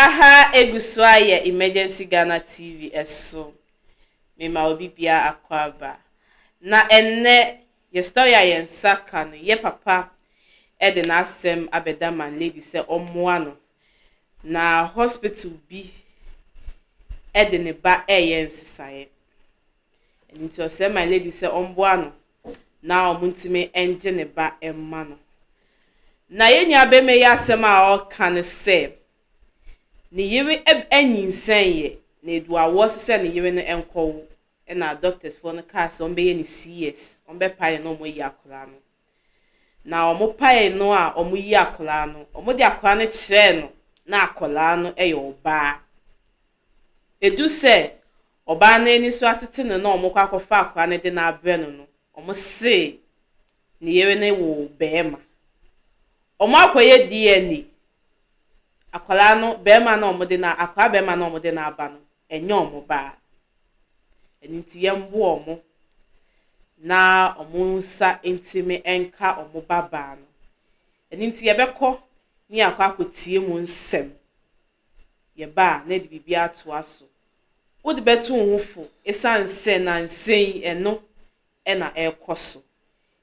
Aha egu so ayɛ Emergency Ghana TV ɛso. Mema obi bia akɔ aba. Na ɛnnɛ yɛ story a yɛn nsa ka no, yɛ papa ɛde n'asɛm abɛda man lady sɛ ɔmmoa no. Na hospital bi ɛde ne ba ɛreyɛ nsesaeɛ. Ɛno nti ɔsrɛ man lady sɛ ɔmboa no na ɔmo ntumi ngye ne ba mma no. Na yɛn nua bɛrima yi asɛm a ɔreka ne sɛ, ne yere anyinsɛn na edu awoɔ so sɛ ne yere no nkɔwo, ɛna doctors foɔ no kaa sɛ ɔmbɛyɛ ne CS, ɔmbɛpae no na ɔmo ayi akwadaa no. Na ɔmo pae no a ɔmo yi akwadaa no, ɔmo de akwadaa no kyerɛɛ no na akwadaa no yɛ ɔbaa. Edu sɛ ɔbaa no ani so atete no na ɔmo kɔ akɔfa akwadaa no de no abrɛ no, ɔmo see ne yere no wɔ bɛrima. Ɔmo akɔyɛ DNA. Akwadaa no bɛrima no a ɔmo de no, akwadaa bɛrima no a ɔmo de no aba no, ɛnyɛ ɔmo ba. Ɛno nti yɛmboa ɔmo na ɔmo nsa ntumi nka ɔmo ba baa no. Ɛno nti yɛbɛkɔ ne yɛakɔ akɔtie mu nsɛm. Yɛba a na yɛde biribi atoa so. Wode bɛto wo ho fo esiane sɛ nansa yi ɛno ɛna ɛrekɔ so.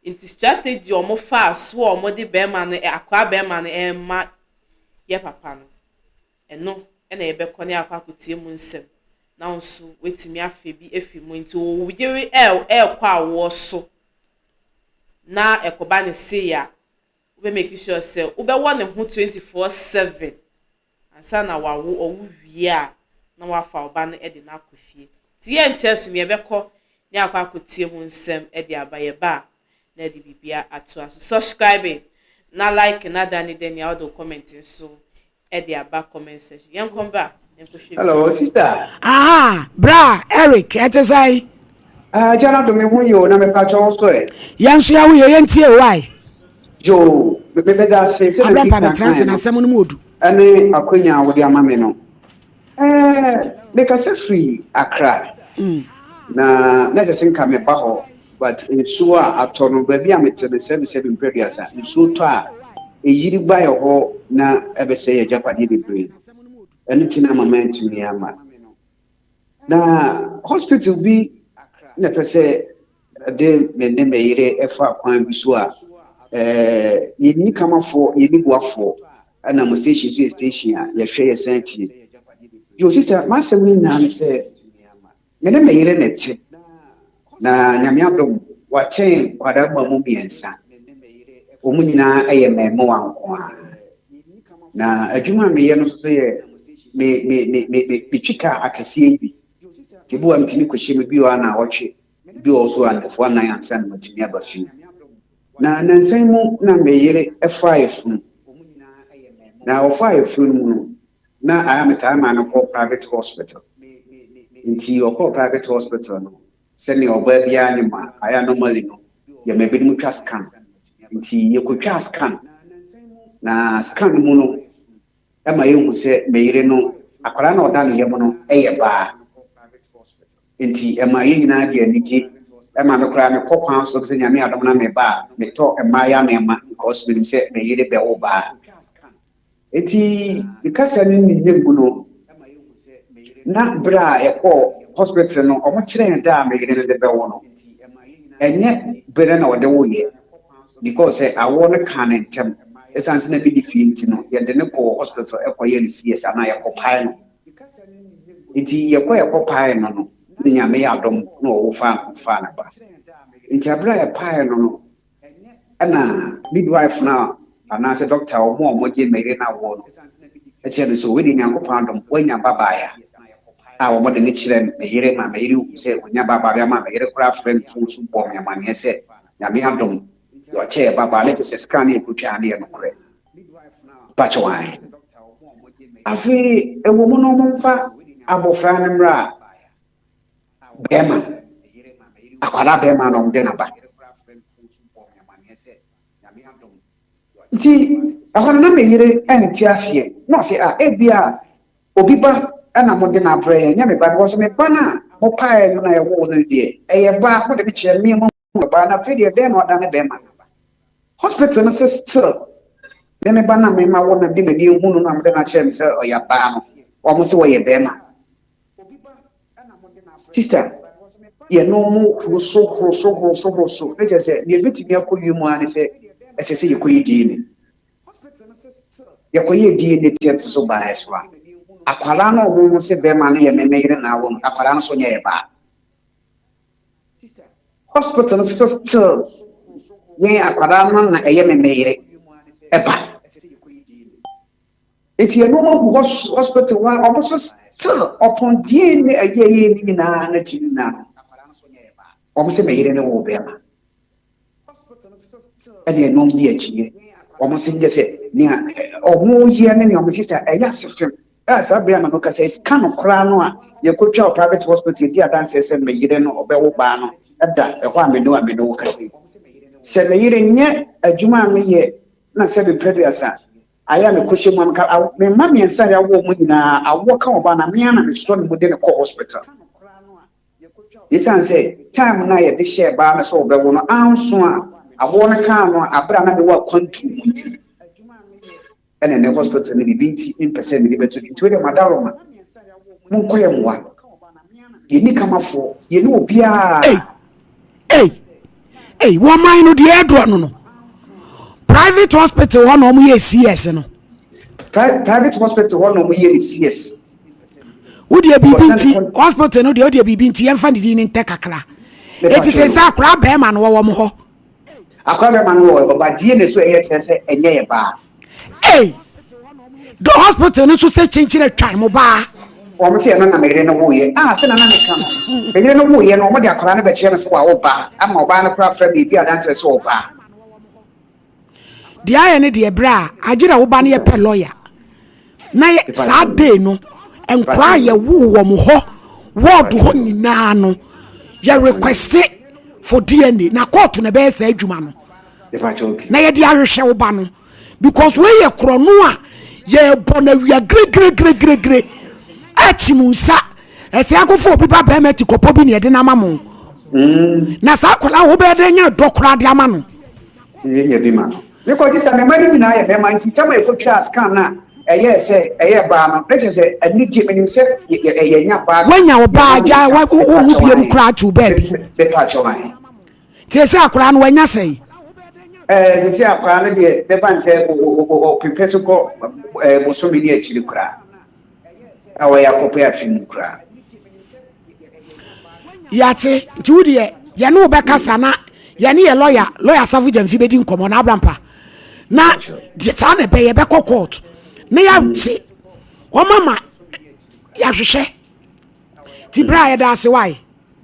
Nti strategy a ɔmo faa so a ɔmo de bɛrima no, akwadaa bɛrima no ɛrema yɛ papa no, ɛno ɛna yɛbɛkɔ ne yɛakɔ akɔtie mu nsɛm. Na wo nso woatumi afa bi afi mu. Nti wo yere ɛrekɔ awoɔ so na ɛkɔba ne sei a, wobɛ make sure sɛ wobɛwɔ ne ho 24/7 ansa na wawo. Ɔwo wie a, na wafa ɔba no de no akɔ fie. Nti yɛnkyerɛ so no, yɛbɛkɔ ne akɔ akɔtie mu nsɛm de aba. Yɛba a na yɛde biribiara atoa so. Subscribe na like na da ne dɛ nea wode wo comment nso de aba comment section. Yɛnkɔ mbra, yɛnkɔhwɛ. Hello, sister. Aha, bra Eric, ɛte sɛn? Ah, Jana do me ho yi o, na mepa kyɛw so ɛ. Yɛn nso yɛwo yɛ, yɛntie o, wae. Yo, mebɛda ase sɛ abrɛ medi mpa kan bɛtena ase kan na no. asɛm no mu odu. Ɛne akwanya a wode ama me no. Mekasa firi Accra. Na ɛsɛ sɛ nka meba hɔ, but nsuo a atɔ no, baabi a mete no, sɛbi sɛbi mprɛduasa, nsuo tɔ a ɛyiri ba yɛ hɔ na ɛbɛsɛ yɛ agyapadeɛ bebree. Ɛno nti na ama mantumi ama. Na hospital bi na ɛpɛ sɛ ɛde me ne me yere ɛfa kwan bi so a yɛnni kamafoɔ, yɛnni boafoɔ, ɛna mo station so yɛ station a yɛhwɛ yɛsan tie. Yo, sister, m'asɛm no nyinaa ne sɛ me ne me yere na ɛte, na Nyame adom wakyɛn nkwadaa ma mu mmiɛnsa. Wɔn nyinaa yɛ mmarima nko ara. Na adwuma a meyɛ no nso so yɛ me me me me me metwi kaa akɛseɛ yi bi. Nti bi wɔ a metumi kɔhyɛ mu bi wɔ a na ɔtwe bi wɔ so a nnafua 4 ansa na matumi aba fie. Na nansan mu na me yere fa ayefunu. Na ɔfa ayefunu no mu no, na ayɛ metaa ma no kɔ private hospital. Nti ɔkɔɔ private hospital no, sɛnea ɔbaa biara ne ma ayɛ normally no, yɛma ebinom twa scan. Nti yɛkɔtwa scan. Na scan no mu no, ɛma yɛhu sɛ me yere no, akwadaa na ɔda ne yam no yɛ baa. Nti ɛma yɛn nyinaa de anigye. Ɛma me koraa mekɔ kwan so sɛ Nyame adom na meba a, metɔ mmaayɛ nneɛma because menim sɛ me yere bɛwo baa. Nti kasa no nyinaa mu no, na berɛ a yɛkɔɔ hospital no, ɔmo kyerɛ yɛn da a me yere no de bɛwo no, ɛnyɛ berɛ na ɔde woyɛ, because sɛ awoɔ no kaa ne ntɛm. Ɛsiane sɛ na bi ne fie nti no, yɛde ne kɔɔ hospital ɛkɔyɛ no CS anaa yɛkɔpae no. Nti yɛkɔpae no, ne Nyame yɛ adom na ɔwo fa ne ba. Nti abere a yɛpae no, ɛna midwife no a anaasɛ doctor ɔmo a ɔmo gye mmɛyere no awoɔ no ɛkyerɛ no sɛ wei Nyankopɔn adom wanya babaaya a wɔn de ne kyerɛ me yere ma me yere hu sɛ onya babaaya, ma me yere koraa frɛ me phone so bɔ me amanneɛ sɛ Nyame adom deɛ ɔkyɛ yɛ babaa ne kyerɛ sɛ scan ne yɛkɔtwa ne yɛ nokorɛ pakyɛ wan. Afei ɛwɔ mu no, ɔmomfa abɔfra no mmerɛ a bɛrima, akwadaa bɛrima na ɔmde naba. Nti ɛhɔ no na me yere ɛnte aseɛ na ɔsɛ a ebia obi ba ɛna mode no abrɛ yɛn, nyɛ me ba, because me ba no a mopaeɛ no na ɛwoo no deɛ ɛyɛ ba, mode no kyerɛ me mu ba, na afei deɛ bɛn na ɔda ne bɛrima. Hospital no sɛ still Me me ba no a me ma wo no de m'ani ahu no no a mede no akyerɛ me sɛ ɔyɛ baa no, wɔn se ɔyɛ bɛrima. Sister, yɛne wɔn horo so horo so horo so horo so, na kyerɛ sɛ nea ebetumi akɔ wiem ara ne sɛ ɛsɛ sɛ yɛkɔyɛ DNA. Yɛkɔyɛɛ DNA test so baeɛ so a, akwadaa no a wɔhu sɛ bɛrima no yɛ me me yere na awo no, akwadaa no so nyɛ yɛ baa. Hospital no sɛ still yɛn akwadaa no na ɛyɛ me me yere ɛba. Nti yɛn nneɛma gu hɔ hospital hɔ a wɔn so still ɔpɔn DNA ɛyɛ yɛ ne nyinaa n'akyi nyinaa no wɔn sɛ me yere ne wo bɛrima. Ɛne ɛnom di akyinnye. Wɔn se nyɛ sɛ nea wɔn yɛ ne nea wɔn sisa ɛyɛ ase fam. A saa bere a na mekasa yi, sika no koraa no a yɛkɔtwa wɔ private hospital di adanseɛ sɛ me yere no ɔbɛwo baa no da ɛhɔ a me ne a me ne wo kasa yi. Sɛ me yere nyɛ adwuma a meyɛ na sɛ mepɛ duasa ayɛ a mekɔhyɛ mu a meka me mma mmiɛnsa a yɛawo wɔn nyinaa awoɔ ka ɔbaa no a me ara na mesɔ ne mu de no kɔ hospital. Esiane sɛ time no a yɛde hyɛɛ baa no sɛ ɔbɛwo no anso a awoɔ no kaa no a bere a na mewɔ akwantuo mu nti, ɛna ɛnɛ hospital no biribi nti mempɛ sɛ mede bɛto bi nti wei deɛ madaroma monkɔ yɛ mmoa yɛnni kamafoɔ yɛne obiara. Ei ei ei wɔn man no deɛ ɛdorɔ no no private hospital hɔ na wɔn yɛ CS no. Private hospital hɔ na wɔn yɛ ne CS. Wodeɛ biribi nti hospital no deɛ wodeɛ biribi nti yɛmfa ne din no ntɛ kakra. Eti sɛ sɛ akora bɛrima no wɔwɔ mo hɔ. Akora bɛrima no wɔ ɔba die ne so ɛyɛ kyerɛ sɛ ɛnyɛ yɛ baa. Ei do hospital no nso sɛ kyinkyin atwan mo baa. Wɔn sɛ ɛno na me yere no woyɛ. Ah sɛ na na meka no. Me yere no woyɛ no wɔn de akora no bɛkyerɛ no sɛ wawo baa ama ɔbaa no koraa frɛ me edi adanseɛ sɛ ɔbaa. Deɛ ayɛ ne deɛ berɛ a agyerɛ wo ba no yɛpɛ lawyer na yɛ saa day no nkora a yɛwoo wɔn hɔ ward hɔ nyinaa no yɛ request for DNA na court na ɛbɛyɛ saa adwuma no na yɛde ahwehwɛ wo ba no because wei yɛ korɔno a yɛbɔ no awia giregiregiregire akyi mu nsa ɛsɛ akɔfo obi ba bɛrima ti kɔpɔ bi na yɛde no ama mo na saa akwadaa wobɛyɛ dɛ nya dɔ koraa de ama no Yɛnya bi ma no. Me kɔ sista me mma no nyinaa yɛ mmarima nti tam a yɛkɔtwaa scan no a ɛyɛɛ sɛ ɛyɛ baa no na kyerɛ sɛ anigye menim sɛ yɛnya baa. Woanya wo baa agya wonwu biom koraa to baabi. Mepa kyɛw ahe. Nti ɛsɛ akwaraa no wanya sɛn? Ɛɛ sisi akwaraa no deɛ bɛfa no sɛ ɔpepɛ so kɔ bosome ne akyiri koraa. A wɔyɛ akɔpɛ afi mu koraa. Yɛate nti wo deɛ yɛne wo bɛkasa na yɛne yɛ lɔya lɔya Asafo Gyamfi bɛdi nkɔmmɔ na abrampa na deɛ saa na ɛbɛyɛ bɛkɔ court na yɛagye wɔn ama yɛahwehwɛ ti berɛ a yɛda ase wae.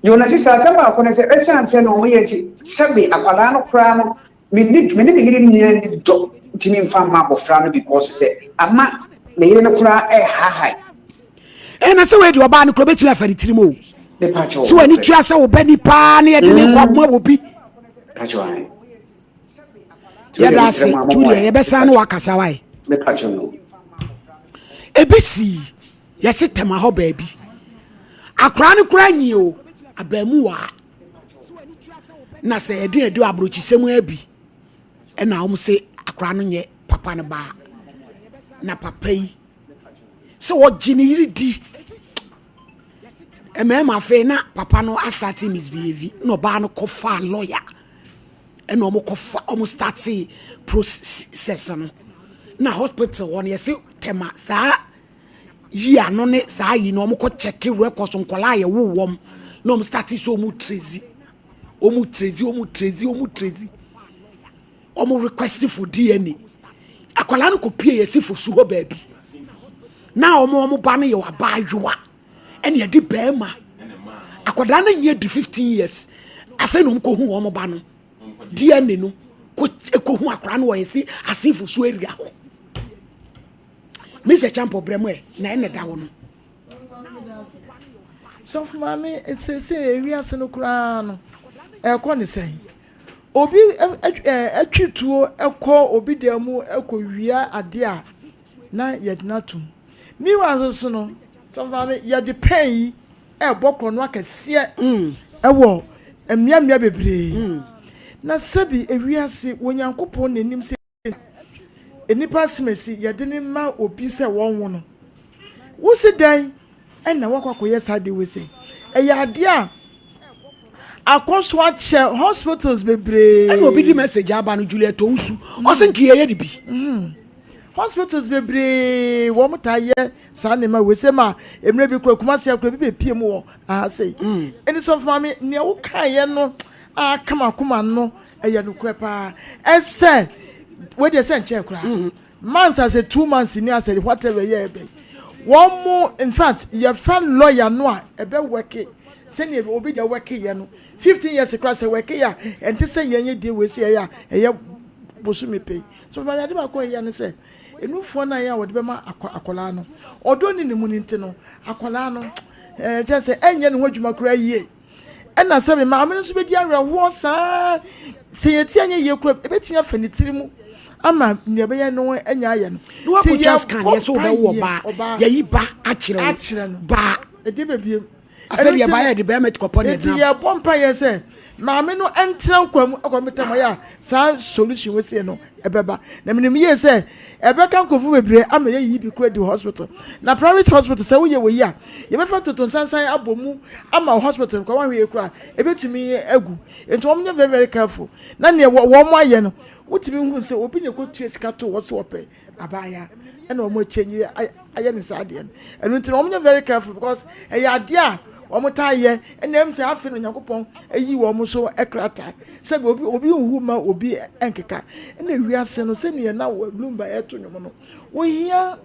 Yo na sista asɛm baako ne sɛ ɛsiane sɛ na wɔn yɛ nti sɛbe akwadaa no koraa no Me ne me ne me yere nyinaa ni dɔ ntumi nfa mma abɔfra no because sɛ ama me yere no koraa ɛrehahae. Ɛna sɛ wei deɛ ɔbaa no koraa obɛtumi afa ne tirim o. Sɛ w'ani tua sɛ wo ba ni paa ne yɛde ne kɔ akoma wɔ bi. Yɛda ase tu deɛ yɛbɛsan ne wakasa wae. Ebi sii yɛse tɛma hɔ baabi. Akwaraa no koraa nyi o abaamuwaa. Na sɛ yɛde adu aburokyisɛm abi ɛna wɔn se akora no nyɛ papa no baa na papa yi sɛ ɔgye ne yere di mmarima afei na papa no astate misbehave na ɔbaa no kɔfaa lawyer ɛna wɔn kɔfa wɔn starte process no na hospital hɔ no yɛse tɛma saa. yi ano ne saa yi na wɔn kɔ check records nkɔla a yɛwo wɔn na wɔn start sɛ wɔn trezi wɔn trezi wɔn trezi wɔn trezi wɔn request for DNA akwadaa no kɔ pie yɛsi fo su hɔ baabi na wɔn wɔn ba no yɛ abaayewa ɛna yɛde bɛrima akwadaa no nyɛ di 15 years afei na wɔn kɔ hu wɔn ba no DNA no kɔ kɔ hu akwadaa no wɔ yɛsi asinfo su area hɔ. Mr. Champo brɛ mu ɛ na ɛna da hɔ no. Sɔfo maame seesei ewiase no koraa no ɛkɔ ne sɛn? Obi ɛtwi tuo ɛkɔ obi dan mu ɛkɔ wia adeɛ a na yɛde no atum. Meanwhile nso so no sɔfo maame yɛde pɛn yi ɛbɔ korɔno akɛseɛ ɛwɔ mmeammea bebree. Na sɛbi ewiase wɔ Nyankopɔn n'anim sɛ. Nnipa asomasi yɛde no ma obi sɛ wɔnwo no. Wosi dɛn na wakɔ akɔyɛ saa adeɛ wei sei? Ɛyɛ adeɛ a akɔ so akyɛ hospitals bebree. Ɛna obi di message aba no Juliet Owusu ɔse nka yɛyɛ ne bi. Hospitals bebree wɔn taa yɛ saa nneɛma wei sɛ ma mmerɛ bi kura Kumasi akura bi bɛpie mu wɔ aha sei. Ɛni sɔfo maame nea wokaeɛ no a aka m'akoma no Ɛyɛ nokorɛ paa ɛsɛ wei deɛ sɛ nkyɛɛ koraa mm-hmm. month asɛ 2 months ni asɛ whatever yɛ ɛbɛ wɔn mo in fact yɛfa lawyer no a ɛbɛ wɛke sɛnea obi deɛ wɛke yɛ no 15 years koraa sɛ wɛke yɛ a ɛnte sɛ yɛn yɛ die wei sɛ yɛyɛ a ɛyɛ bosome pɛ yi so maame ade baako a ɛyɛ ne sɛ enufoɔ no a yɛ a wɔde bɛma akɔ akwadaa no ɔdɔ ne ne mu ne nti no akwadaa no kyerɛ sɛ ɛnyɛ ne ho adwuma koraa yie. Ɛna sɛ me maame no nso bɛdi awerɛhoɔ saa sɛ yɛn ti anyɛ yie kora ɛbɛtumi afa ne tiri mu ama nea ɛbɛyɛ no anya ayɛ no. Na wakɔtwa scan yɛ sɛ wobɛwo ɔbaa yɛyi ba akyerɛ wo baa ɛdeɛ bɛbiem afei deɛ baayɛ de bɛrima kɔpɔ ne ɛnti yɛbɔ mpa yɛ sɛ maame no ɛntena nkwa mu ɛkɔ meta mɔ yɛ a saa solution wɔ sie no ɛbɛba na menim yie sɛ ɛbɛka nkurɔfoɔ bebree ama yɛyiyi bi kura di hospital na private hospital sɛ woyɛ wɔ yi a yɛbɛfa toto nsansan abɔ mu ama hospital no kora wahwɛ yɛ kura ɛbɛtumi agu. Nti wɔn nyɛ very very careful na nea wɔn ayɛ no wotumi hu sɛ obi na ɛkɔtua sika to wɔ so wɔpɛ abaayewa ɛna wɔn akyɛnyi ayɛ ne saa adeɛ no. Ɛno nti na wɔn nyɛ very careful because ɛyɛ adeɛ a wɔn taa yɛ ɛna ɛm sɛ afei na Onyankopɔn ayi wɔn so ɛkrata sɛbi obi nhu ma obi ɛnkeka. Ɛna wiase no sɛnea na Lumba ɛto nnwom no ohia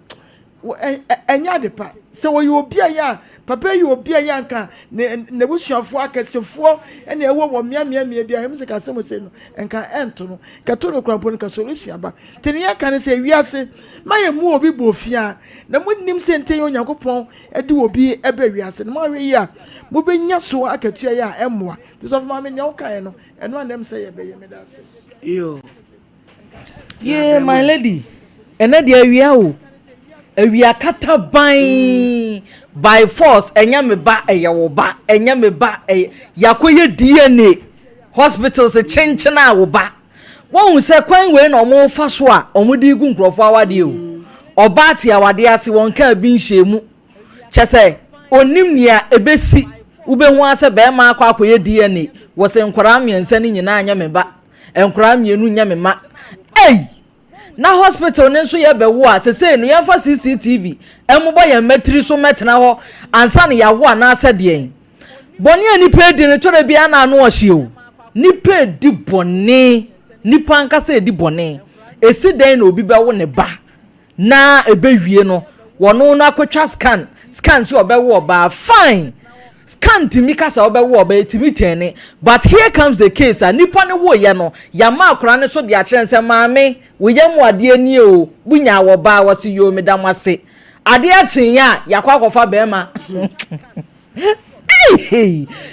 ɛnyɛ ade pa sɛ wɔyɛ obi a yɛ a papa yi obi a yɛ anka ne n'abusuafoɔ akɛsefoɔ ɛna ɛwɔ wɔ mmeammea bi a ɛmu sɛ kasɛm sɛ no nka ɛnto no kɛto no kora mpo no ka solution aba. Nti ne yɛka ne sɛ wiase ma yɛ mu obi bɔ ofia na mo nim sɛ nte yɛ Onyankopɔn ɛde obi ɛbɛ wiase no mo ahwɛ yi a mobɛnya so akatua yɛ a ɛmmoa. Nti sɔfo maame nea wokaeɛ no ɛno a nam sɛ yɛbɛyɛ meda ase. Yo. Yeah, my lady, ɛnɛ deɛ awia o, awia kata ban by force. Ɛnyɛ me ba, ɛyɛ wo ba. Ɛnyɛ me ba, ɛyɛ yakɔyɛ DNA hospitals kyenkyen a wo ba wɔn sɛ kwan wei na wɔn fa so a wɔn de gu nkurɔfoɔ awadeɛ o. Ɔbaa te awadeɛ ase, wɔn kaa bi nhyɛ mu kyɛ sɛ onim nea ebesi. Wobɛhu asɛ bɛrima akɔ akɔyɛ DNA wɔ sɛ nkwaraa mmiɛnsa no nyinaa nyɛ me ba, nkwaraa mmienu nyɛ me ma. Ei, na hospital ne nso yɛ bɛwo a sesei no yɛmfa CCTV ɛmobɔ yɛn mmatiri so mɛtena hɔ ansa na yɛawo anaasɛ deɛn. Bɔne a nipa edi no tɔrɔ biara na ano ɔhye o. Nipa edi bɔne, nipa ankasa edi bɔne. Esi dɛn na obi bɛwo ne ba na ɛbɛwie no wɔno no akɔtwa scan scan sɛ ɔbɛwo ɔbaa? Fine, scan tumi kasa ɔbɛwo ɔbaa, etumi tɛne, but here comes the case a nipa no woyɛ no yama akora no so de akyerɛ sɛ maame woyɛ mu adeɛ nie o, bunya wɔ baa wɔsi yoo meda mo ase. Adeɛ kyen a yakɔ akɔfa bɛrima.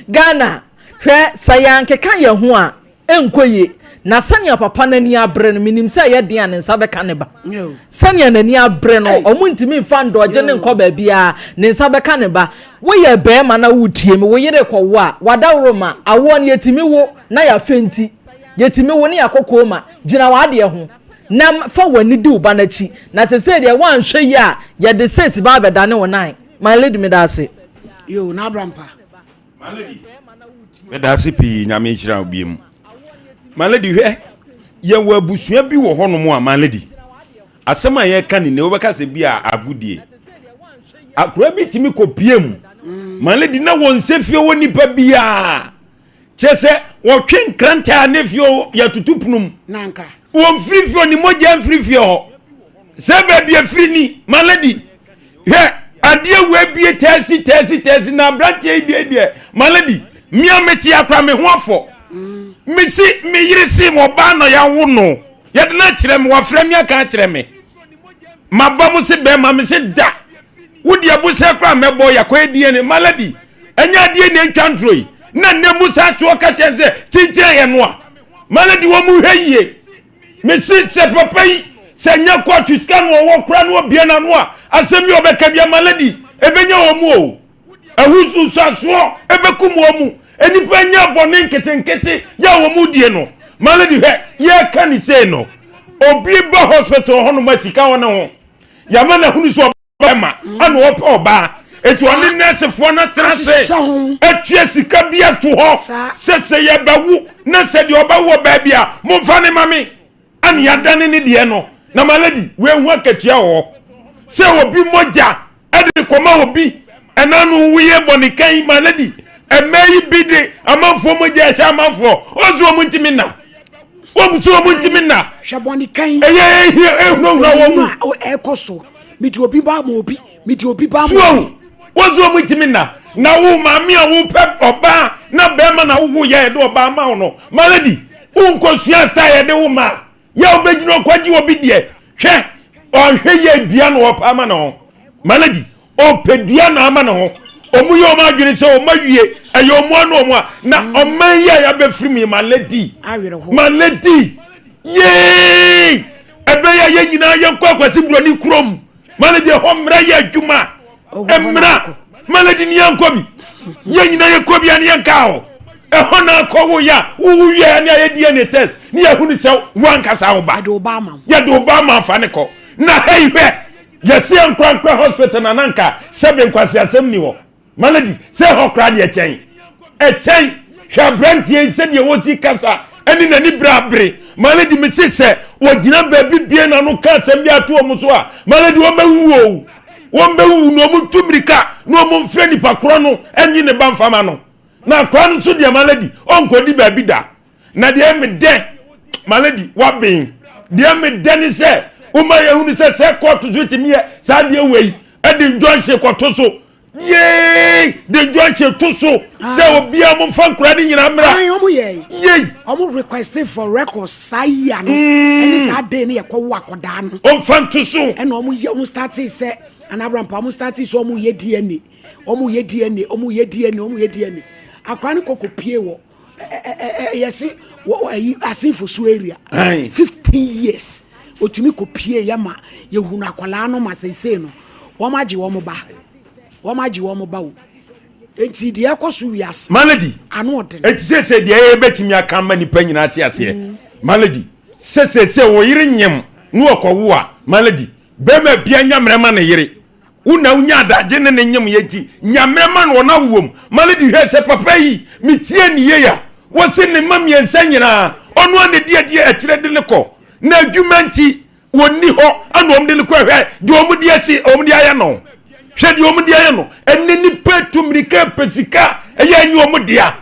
Ghana, hwɛ sɛ yɛankeka yɛn ho a ɛnkɔ yie. Na sɛnea papa n'ani abere no, menim sɛ ɛyɛ den a ne nsa bɛka ne ba. Sɛnea n'ani abere no, ɔmo ntumi nfa ndɔgye ne nkɔ baabiara, ne nsa bɛka ne ba. Woyɛ bɛrima na wotie mi, wo yere kɔwo a wadaworo ma awoɔ no yɛtumi wo na yɛafɛ nti yɛtumi wo ne yɛakɔ kooma. Gyina w'adeɛ ho na fa w'ani di wo ba n'akyi na te sɛ deɛ woanhwɛ yi a yɛde six ba abɛdane wo nan. My lady, meda ase. Yo, na abrampa. My lady, meda ase pii. Nyame nhyira wo biem. My lady, hwɛ, yɛwɔ abusua bi wɔ hɔnom a, my lady, asɛm a yɛka ne ne wobɛka sɛ bi a agodie akora bi tumi kɔpie mu. My lady, na wɔn nsɛ fie wɔ nipa biaa kyerɛ sɛ wɔtwe nkrantɛ a ne fie yɛtoto pono mu. Nanka. Wɔn firi fie ne mogya mfiri fie hɔ sɛ baabi afiri ni. My lady, hwɛ adeɛ wo abie tɛsi tɛsi tɛsi na aberanteɛ yi deɛ my lady, mmea mete akora me ho afɔ mesi me yere si ma ɔbaa na yɛawo no yɛde no akyerɛ me wafrɛ me aka akyerɛ me maba mu se bɛrima me se da wode abusɛ koraa mɛbɔ yɛakɔyɛ DNA. My lady, ɛnyɛ adeɛ na ɛntwa ntoro yi na nnɛ mu saa toɔ ka kyɛn sɛ kyenkyɛn yɛ no a. My lady, wɔn mu hwɛ yie. Mesi sɛ papa yi sɛ nyɛ kɔɔto sika no ɔwɔ kora no obia n'ano a asɛm yi ɔbɛka bi ama lady ɛbɛnya wɔn mu o ɛho nsunsuansoɔ ɛbɛkum wɔn mu. Nnipa nya bɔne nketenkete yɛ a wɔn mu die no. My lady, hwɛ, yɛka ne sei no. Obi ba hospital hɔnom a sika wɔ ne ho. Yɛama no ahunu sɛ ɔbɛma ɛna ɔpɛ ɔbaa. Eti ɔne nɛɛsefoɔ no atena ase atua sika bi ato hɔ sɛ sɛ yɛbɛwo na sɛ deɛ ɔbɛwo wɔ baabi a momfa ne ma me. Ɛna yɛadane ne deɛ no. Na my lady, wei ho akatua wɔ hɔ. Sɛ obi mogya ɛde kɔma obi ɛna no woyɛ bɔne kan my lady. Ɛmɛ yi bi de amanfoɔ mogya ɛhyɛ amanfoɔ. Ɔnso wɔn ntumi nna. Wɔn so wɔn ntumi nna. Hwɛ bɔne kan. Ɛyɛ ehia ehurahura wɔn mu. Ɛkɔ so. Mede obi ba ma obi. Mede obi ba ma obi. Wɔn so wɔn ntumi nna. Na wo maame a wopɛ ɔbaa na bɛrima na wowo yɛ ɛde ɔbaa ma wo no. My lady, wonkɔsua style yɛde wo ma. Yɛ wobɛgyina ɔkwagye obi deɛ. Hwɛ, ɔnhwɛ yɛ dua na ɔpɛ ama ne ho. My lady, ɔpɛ dua na ama ne ho. Ɔmo yɛ ɔmo adwene sɛ ɔmo awie, ɛyɛ ɔmo ano ɔmo a, na ɔman yi a yɛabɛfiri mu yi, my lady, my lady, yee! Ɛbɛyɛ yɛn nyinaa yɛnkɔ akwasi buroni kurom. My lady, ɛhɔ mmara yɛ adwuma. Mmara, my lady, ni yɛnkɔ bi. Yɛn nyinaa yɛkɔ bi a ne yɛnka hɔ. Ɛhɔ na akɔ wo yɛ a, wowu wie a ne ayɛ DNA test, ne yɛhunu sɛ woankasa wo ba. Yɛde wo ba ama wo. Yɛde wo ba ama afa ne kɔ. Na hei hwɛ, yɛse yɛnkɔ ankɔ hospital na nanka sɛbe nkwaseasɛm ni hɔ. My lady, sɛ ɛhɔ koraa deɛ ɛkyɛn. Ɛkyɛn. Hwɛ aberanteɛ yi sɛdeɛ wɔsi kasa ɛne n'ani bere abere. My lady, mese sɛ wɔgyina baabi bie n'ano ka asɛm bi ato wɔn so a, my lady, wɔn bɛwuwu o. Wɔn bɛwuwu na wɔn ntu mmirika na wɔn mfrɛ nipa korɔ no ɛnye ne ba mfama no. Na akora no nso deɛ, my lady, ɔnkɔdi baabi da. Na deɛ ɛme dɛ, my lady, waben. Deɛ ɛme dɛ ne sɛ, woma yɛhunu sɛ sɛ kɔɔto so tumi yɛ saa deɛ wei ɛde injunction kɔto so. Yee! De injunction to so sɛ ah. obiara mo nfa nkura ne nyinaa mmra. Ayi wɔn yɛ. Yei. Wɔn request for records saa yia no. Mm. Ɛne saa day ne yɛ kɔ wo akɔdaa no. Wɔn fa nto so. Ɛna wɔn yɛ wɔn start sɛ anabrampa wɔn start sɛ wɔn yɛ DNA wɔn yɛ DNA wɔn yɛ DNA wɔn yɛ DNA akora no kɔkɔ pie wɔ yɛse ayi asenfo so area 15 years otumi kɔ pie yɛ ma yɛhunu akwadaa no ma seesei no wɔn agye wɔn ba wɔn agye wɔn ba o nti deɛ ɛkɔ so wiase malady ano ɔden eti sese deɛ yɛbɛtumi aka ama nipa nyinaa te aseɛ mm. malady sese sɛ wɔ yere nyem ne ɔkɔwo a malady bɛrima bia nya mmerɛ ma ne yere Wo na wonya adagye ne ne nyem yɛ nti Nyame ma no ɔna wowom ma no de hwɛ sɛ papa yi metie ne yie a wɔse ne mma mmiɛnsa nyinaa ɔno a na di adeɛ akyire de ne kɔ na adwuma nti wɔnni hɔ ɛna wɔn de ne kɔ hwɛ deɛ wɔn de asi wɔn de ayɛ no hwɛ deɛ wɔn de ayɛ no ɛnɛ nipa tu mmirika pɛ sika ɛyɛ ɛnyɛ wɔn dea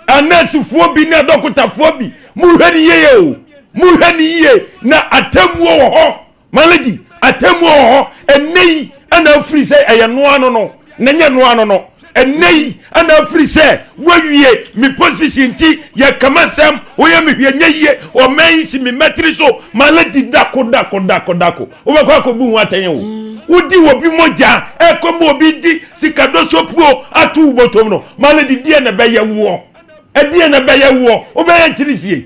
anɛɛsefoɔ bi ne adɔkotafoɔ bi mohwɛ ne yie o mohwɛ ne yie na atemmuo wɔ hɔ My lady, atemmuo wɔ hɔ. Ɛnnɛ yi ɛna afiri sɛ ɛyɛ noa no no, na ɛnyɛ noa no no. Ɛnnɛ yi ɛna afiri sɛ wawie me position nti yɛkama sɛm, woyɛ me hwɛ nyɛ yie, ɔman yi si me mmatiri so. My lady, dako dako dako dako, wobɛkɔ akɔbu ho atɛn o. Wodi obi mogya ɛkɔ ma obi di sikadosopuo ato wo bɔtɔm no. My lady, deɛ na ɛbɛyɛ woɔ? Ɛdeɛ na ɛbɛyɛ woɔ? Wobɛyɛ nkyirisie.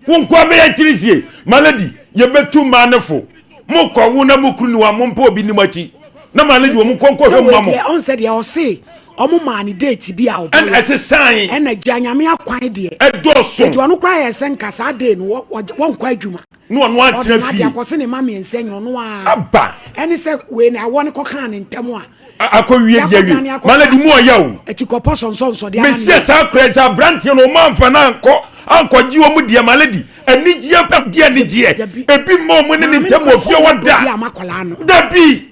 Wo nkoa bɛyɛ akyirisie. My lady, yɛbɛtu mmaa no fo. Mokɔ wo na mo kunu ni hɔ a, mompɛ obi nni mo akyi. Na my lady, wɔn nkɔ nkɔhwɛ mu ma mo. Sɛ wei deɛ, ɔn sɛ deɛ ɔse ɔmo maa ne date bi a ɔbɛwo. Ɛna ɛsesae. Ɛna gya nyame akwan deɛ. Ɛdɔɔso. Eti ɔno koraa yɛ sɛ nka saa day no wɔnkɔ adwuma. Na ɔno atena fie. Ɔde n'ade akɔse ne mma mmiɛnsa nyina ɔno ara. Aba. Ɛne sɛ wei na awɔ no kɔkaa ne ntɛm a. Akɔwie deɛ wie. My lady mu ɔyɛ o. Atikɔpɔ sɔnsɔnsɔ de ama ne. Mesia saa koraa sɛ aberanteɛ no ɔmo amfa no ankɔ ankɔgye wɔn deɛ my lady anigyeɛ pɛ di anigyeɛ ebi mma wɔn ne ne ntɛm wɔ fie hɔ da. Dabi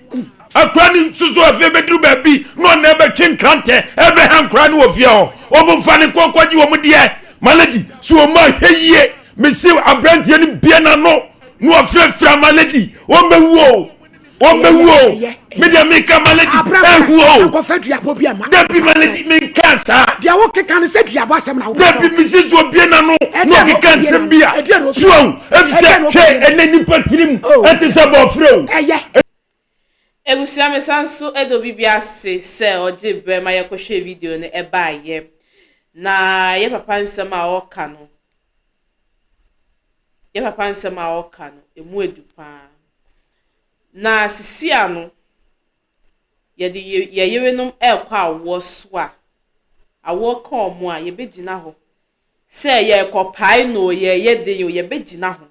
akora ne nso so afei bɛduru baabi na ɔna ɛbɛtwe nkrantɛ ɛbɛha nkora no wɔ fie hɔ wɔn mfa ne nkɔ nkɔgye wɔn deɛ my lady so wɔn ahwɛ yie mesi aberanteɛ no bie n'ano na wɔfrɛfrɛ my lady wɔn bɛwu o. Wɔn bɛ wu o. Mi deɛ mi ka maledi ehu o. Akɔfɛ duabɔ bi ama. Dabi maledi mi nka saa. Deɛ wo keka no sɛ duabɔ asɛm na wo. Dabi mi si so obie na no na ɔkeka nsɛm bi a. So ahu efisɛ hwɛ ɛnɛ nipa tirim ɛte sɛ bɔfrɛ o. Ɛyɛ. Abusua me san so da obi bi ase sɛ ɔgye brɛ ma yɛkɔhwɛɛ video no ɛbaeɛ na yɛ papa nsɛm a ɔka no yɛ papa nsɛm a ɔka no ɛmu ɛdu paa. Na sisia no, yɛde yɛ yerenom rekɔ awoɔ so a, awoɔ ka wɔn a, yɛbɛgyina hɔ. Sɛ yɛrekɔpae no o, yɛreyɛ den o, yɛbɛgyina ho.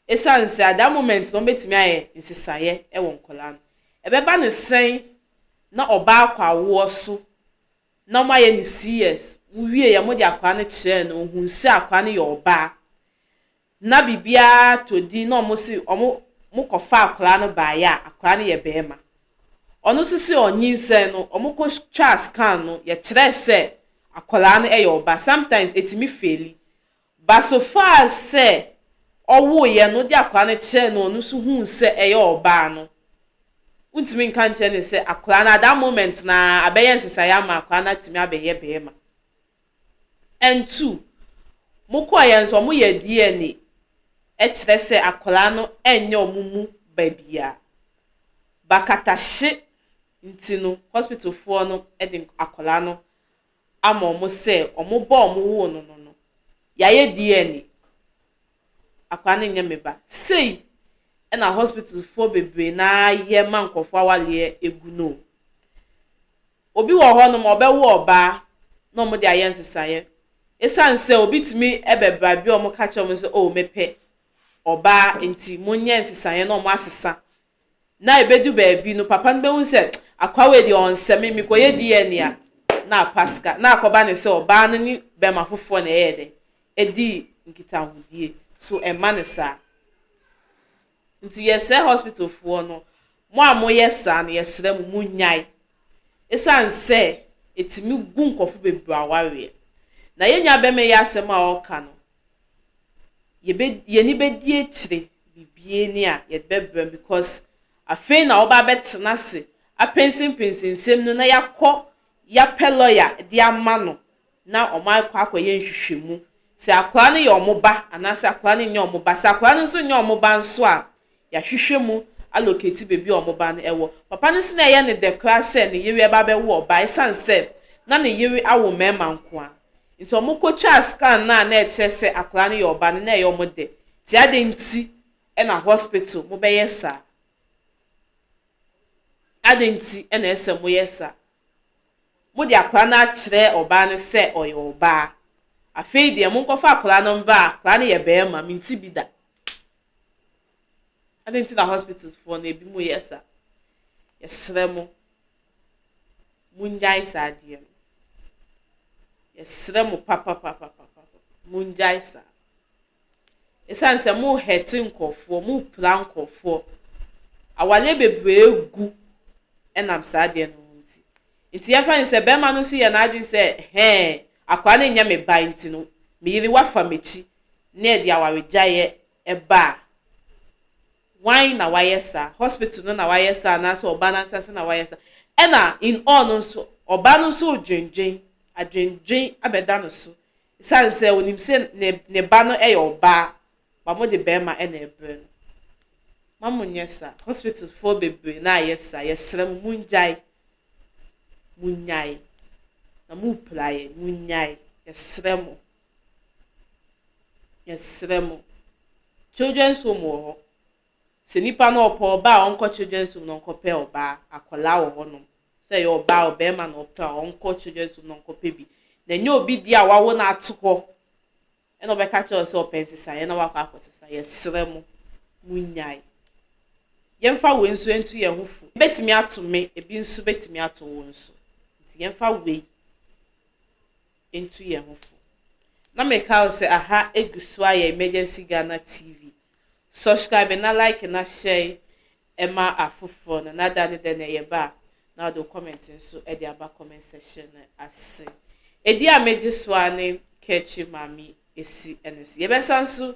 Esiane sɛ at that moment no wɔbɛtumi ayɛ nsesaeɛ wɔ nkwadaa no. Ɛbɛba no sɛn na ɔbaa kɔ awoɔ so na wɔayɛ no CS, mowieeɛ mode akwadaa no kyerɛɛ no, ɔhuu sɛ akwadaa no yɛ ɔbaa na biribiara tɔ din na wɔn se wɔn mokɔfa akwadaa no baeɛ a, akwadaa no yɛ barima. Ɔno nso se ɔnyinsɛn no, wɔkɔtwaa scan no, yɛkyerɛɛ sɛ akwadaa no yɛ ɔbaa. Sometimes ɛtumi faili. But so far as sɛ ɔwoeɛ no, wode akwadaa no kyerɛɛ no, ɔno nso huu sɛ ɛyɛ ɔbaa no, wontumi nka nkyerɛ no sɛ akwadaa no at that moment no ara abɛyɛ nsesaeɛ ama akwadaa no atumi abɛyɛ barima. And two, mokɔeɛ nso wɔyɛɛ DNA kyerɛ sɛ akwadaa no nyɛ wɔn mu ba biara. Bakatahye nti no, hospitalfoɔ no de akwadaa no ama wɔn sɛ wɔn ba a wɔwoo no no no, yɛayɛ DNA, akwadaa no nyɛ me ba. Sei na hospitalfoɔ bebree no ara yɛ ma nkurɔfoɔ awareɛ gu no o. Obi wɔ hɔnom ɔbɛwo ɔbaa na wɔde ayɛ nsesaeɛ. Esiane sɛ obi tumi bɛbra bi a wɔka kyerɛ wɔn sɛ oh mepɛ ɔbaa nti monyɛ nsesaeɛ na wɔasesa. Na ɛbɛdu baabi no papa no bɛhu sɛ akoa wei deɛ ɔnsɛ me, mekɔyɛ DNA a na apa sika. Na akɔba ne sɛ ɔbaa no ne bɛrima foforɔ na ɛyɛɛ dɛn? Ɛdii nkitahodie. So ɛmma no saa. Nti yɛsrɛ hospitalfoɔ no, mo a moyɛ saa no yɛsrɛ mo monnyae. Esiane sɛ ɛtumi gu nkurɔfo bebree awareɛ. Na yɛn nua bɛrima yi asɛm a ɔreka no, yɛbɛ yɛn ani bɛdi akyire biribiara ni a yɛde bɛbrɛ no because afei na ɔba abɛtena ase apɛnsɛmpɛnsɛ nsɛm no na yɛakɔ yɛapɛ lawyer de ama no na wɔn akɔ akɔyɛ nhwehwɛmu sɛ akwadaa no yɛ wɔn ba anaasɛ akwadaa no nyɛ wɔn ba. Sɛ akwadaa no nso nyɛ wɔn ba nso a, yɛahwehwɛ mu alocate baabi a wɔn ba no wɔ. Papa no nso na ɛyɛ ne dɛ koraa sɛ ne yere ba abɛwo ɔbaa esiane sɛ na ne yere awo mmarima nko ara. Nti wɔkɔtwaa scan no a na ɛkyerɛ sɛ akwadaa no yɛ ɔbaa no na ɛyɛ wɔn dɛ. Nti adɛn nti na hospital mobɛyɛ saa? Adɛn nti na ɛsɛ sɛ moyɛ saa? Mode akwadaa no akyerɛ ɔbaa no sɛ ɔyɛ ɔbaa. Afei deɛ monkɔfa akwadaa no mbra a akwadaa no yɛ barima mente bi da. Adɛn nti na hospitalsfoɔ no ebi mo yɛ saa? Yɛsrɛ mo, monnyae saa adeɛ no. Yɛsrɛ mo papapapapapa, monnyae saa. Esiane sɛ mo hurt nkurɔfoɔ, mo pira nkurɔfoɔ. Awareɛ bebree gu ɛnam saa adeɛ no ho nti. Nti yɛmfa no sɛ bɛrima no nso yɛ n'adwene sɛ hɛn akwadaa no nyɛ me ba nti no, me yere wafa m'akyi na yɛde awaregyaeɛ ɛba a, wan na wayɛ saa? Hospital no na wayɛ saa anaasɛ ɔbaa no ankasa na wayɛ saa? Ɛna in all no nso, ɔbaa no nso redwendwen, adwendwen abɛda no so. Esiane sɛ onim sɛ ne ne ba no yɛ ɔbaa, ba mo de bɛrima na ɛbrɛ no. Ma mo nyɛ saa. Hospitalsfoɔ bebree na ayɛ saa. Yɛsrɛ mo, mongyae. Monnyae. Na mopira yɛn, monnyae. Yɛsrɛ mo. Yɛsrɛ mo. Children's home wɔ hɔ. Sɛ nipa no ɔpɛ ɔbaa a ɔnkɔ children's home na ɔnkɔpɛ ɔbaa. Akwadaa wɔ hɔnom. Sɛ ɛyɛ ɔbaa ɔbarima na ɔpɛ a ɔnkɔ children's home na ɔnkɔpɛ bi. Na ɛnyɛ obi deɛ a wawo no ato hɔ ɛna ɔbɛka kyerɛ wo sɛ ɔpɛ nsesaeɛ na wakɔ akɔsesa. Yɛsrɛ mo, monnyae. Yɛmfa wei nso nto yɛn ho fo. Ebɛtumi ato me, ebi nso bɛtumi ato wo nso. Nti yɛmfa wei nto yɛn ho fo. Na meka wo sɛ aha egu so ayɛ Emergency Ghana TV. Subscribe na like na share ɛma afoforɔ no na da ne dɛ na ɛyɛ ba a na wɔde wo comment nso de aba comment section no ase. Edi a megye so a ne Kɛkye Maame esi ɛno so. Yɛbɛsa nso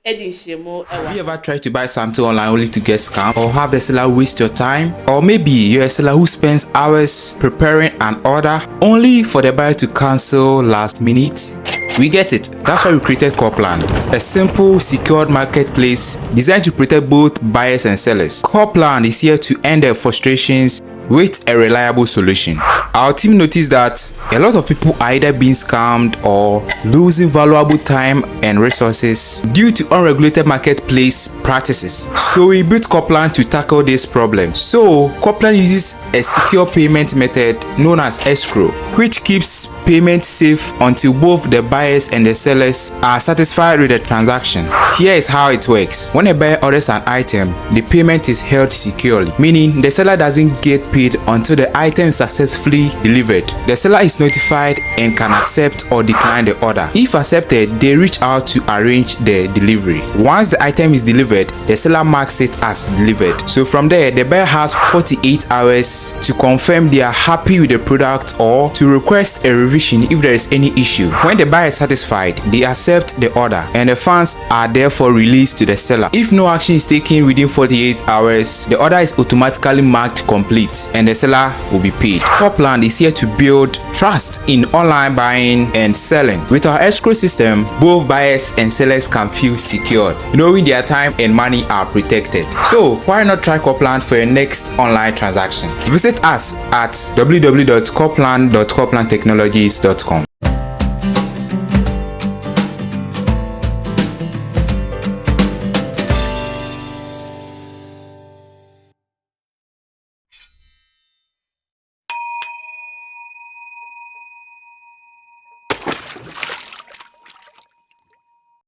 edi nhyiamu ɛwɔ. Have you ever tried to buy something online only to get scammed or have the seller waste your time? Or maybe you're a seller who spends hours preparing an order only for the buyer to cancel last minute? We get it. That's why we created Corplan, a simple, secured marketplace designed to protect both buyers and sellers. Corplan is here to end the frustrations. with a reliable solution. Our team noticed that a lot of people are either being scammed or losing valuable time and resources due to unregulated marketplace practices. So we built Copland to tackle this problem. So Copland uses a secure payment method known as escrow, which keeps payment safe until both the buyers and the sellers are satisfied with the transaction. Here is how it works. When a buyer orders an item, the payment is held securely, meaning the seller doesn't get paid until the item is successfully delivered. The seller is notified and can accept or decline the order. If accepted, they reach out to arrange the delivery. Once the item is delivered, the seller marks it as delivered. So from there, the buyer has 48 hours to confirm they are happy with the product or to request a revision if there is any issue. When the buyer is satisfied, they accept the order and the funds are therefore released to the seller. If no action is taken within 48 hours, the order is automatically marked complete and the seller will be paid. Copland is here to build trust in online buying and selling. With our escrow system, both buyers and sellers can feel secured, knowing their time and money are protected. So why not try Copland for your next online transaction? Visit us at www.copland.coplandtechnologies.com.